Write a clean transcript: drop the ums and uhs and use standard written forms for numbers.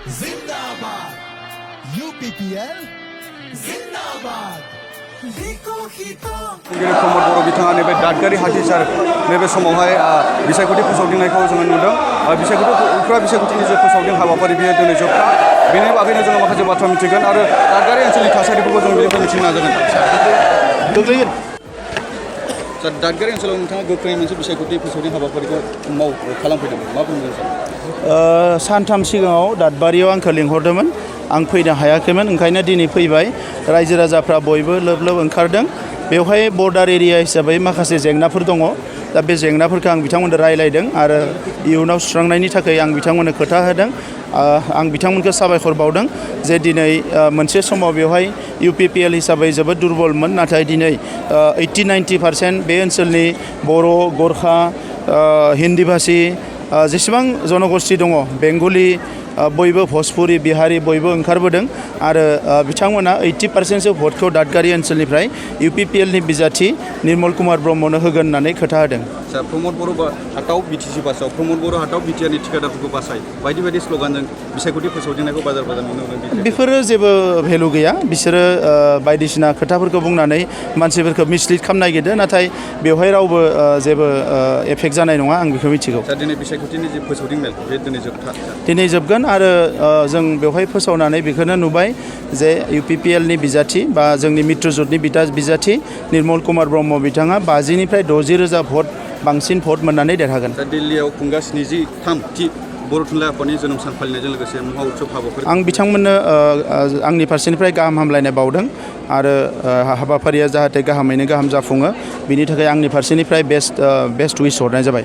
जिंदाबाद UPPL जिंदाबाद प्रमोद बर' बिथाङा नैबे दादगारि हाथिसार नैबे समावहाय बिसायख'थि फोसावदिंनायखौ जोङो नुदों उफ्रा बिसायख'थिनि जे फोसावदिं हाबाफारि बेयो दिनै जोबथा बेनि बागैनो जोङो माखासे बाथ्रा मिथिगोन आरो दादगारि ओनसोलनि थासारिफोरखौ जों बेनिफ्राय मिथिनो नाजागोन गोग्लैगोन दादगारि ओनसोलाव नोंथाङा गोख्रै मोनसे बिसायख'थि फोसावदिं हाबाफारिखौ खालामफैदोंमोन मा बुंदों सानथाम सिगाङाव दादबारियाव आंखौ लिंहरदोंमोन आं फैनो हायाखैमोन ओंखायनो दिनै फैबाय रायजो राजाफ्रा बयबो लोब लोब ओंखारदों बेवहाय बर्डार एरिया हिसाबै माखासे जेंनाफोर दङ दा बे जेंनाफोरखौ आं बिथांमोननो रायलायदों आरो इयुनाव सुस्रांनायनि थाखाय आं बिथांमोननो खोथा होदों आं बिथांमोनखौ साबायखर बावदों जे दिनै मोनसे समाव बेवहाय UPPL हिसाबै जोबोद दुरबलमोन नाथाय दिनै 80-90% बे ओनसोलनि बर' गरखा हिन्दी भाषी जेसेबां जनगोष्ठी दङ बेंगलि बयबो भोजपुरी बिहारी बयबो ओंखारबोदों आरो बिथांमोना 80%सो भटखौ दादगारि ओनसोलनिफ्राय UPPL नि बिजाथि निर्मल कुमार ब्रह्मनो होगोन होननानै खोथा होदों प्रमोद बर' हाटाव BTC बासाव प्रमोद बर' हाटाव बिटिआरनि ठिकादारफोरखौ बासाय बायदि बायदि स्ल'गानजों बिसायख'थि फोसावदिंनायखौ बाजार नुनो मोनो बेफोरो जेबो भेलु गैया बिसोरो बायदिसिना खोथाफोरखौ बुंनानै मानसिफोरखौ मिसलिड खालामनो नागिरदों नाथाय बेवहाय रावबो जेबो एफेक्ट जानाय नङा आं बेखौ मिथिगौ दिनै बिसायख'थिनि जे फोसावदिं मेल बे दिनै जोबथा दिनै जोबगोन आरो जों बेवहाय फोसावनानै बेखौनो नुबाय जे UPPL नि बिजाथि बा जोंनि मित्रजोतनि बिजाथि निर्मल कुमार ब्रह्म बिथाङा 50निफ्राय 60,000 भट बांसिन भट मोननानै देरहागोन दिल्लीयाव खुंगासिनो 73थि बर' थुनलाइ आफादनि जोनोम सान फालिनायजों लोगोसे महा उत्सव हाबाफारि आं बिथांमोननो आंनि फारसेनिफ्राय गाहाम हामलायनाय बावदों आरो हाबाफारिया जाहाथे गाहामैनो गाहाम जाफुङो बिनि थाखाय आंनि फारसेनिफ्राय बेस्ट उइस हरनाय जाबाय